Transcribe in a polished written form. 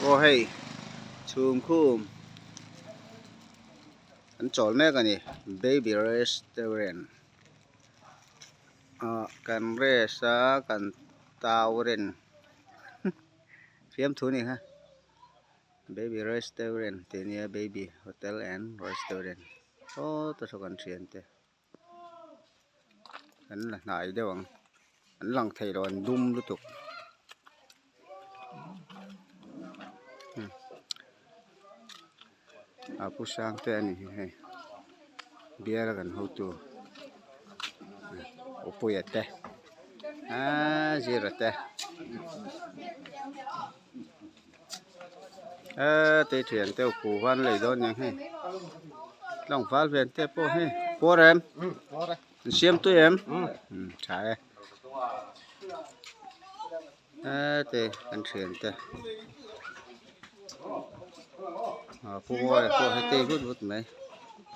Aw hei chhum khum an chawl mek a ni baby restaurant ah kan rest a kan tau ren fiamthu a ni kha baby restaurant tih a nia baby hotel and restaurant aw ta saw kan thian te. An la hnai deuh ang an lang thei lo an dum lutuk a pu sang te a ni hi hei bial a kan hotu upuia te aaa zira te eee tei thian te upu van lei dawn nia hei tlangval ven te pawh hei puar em an siam tui em tha e eee tei an thian te a pu mawi pawh heti vut vut mai.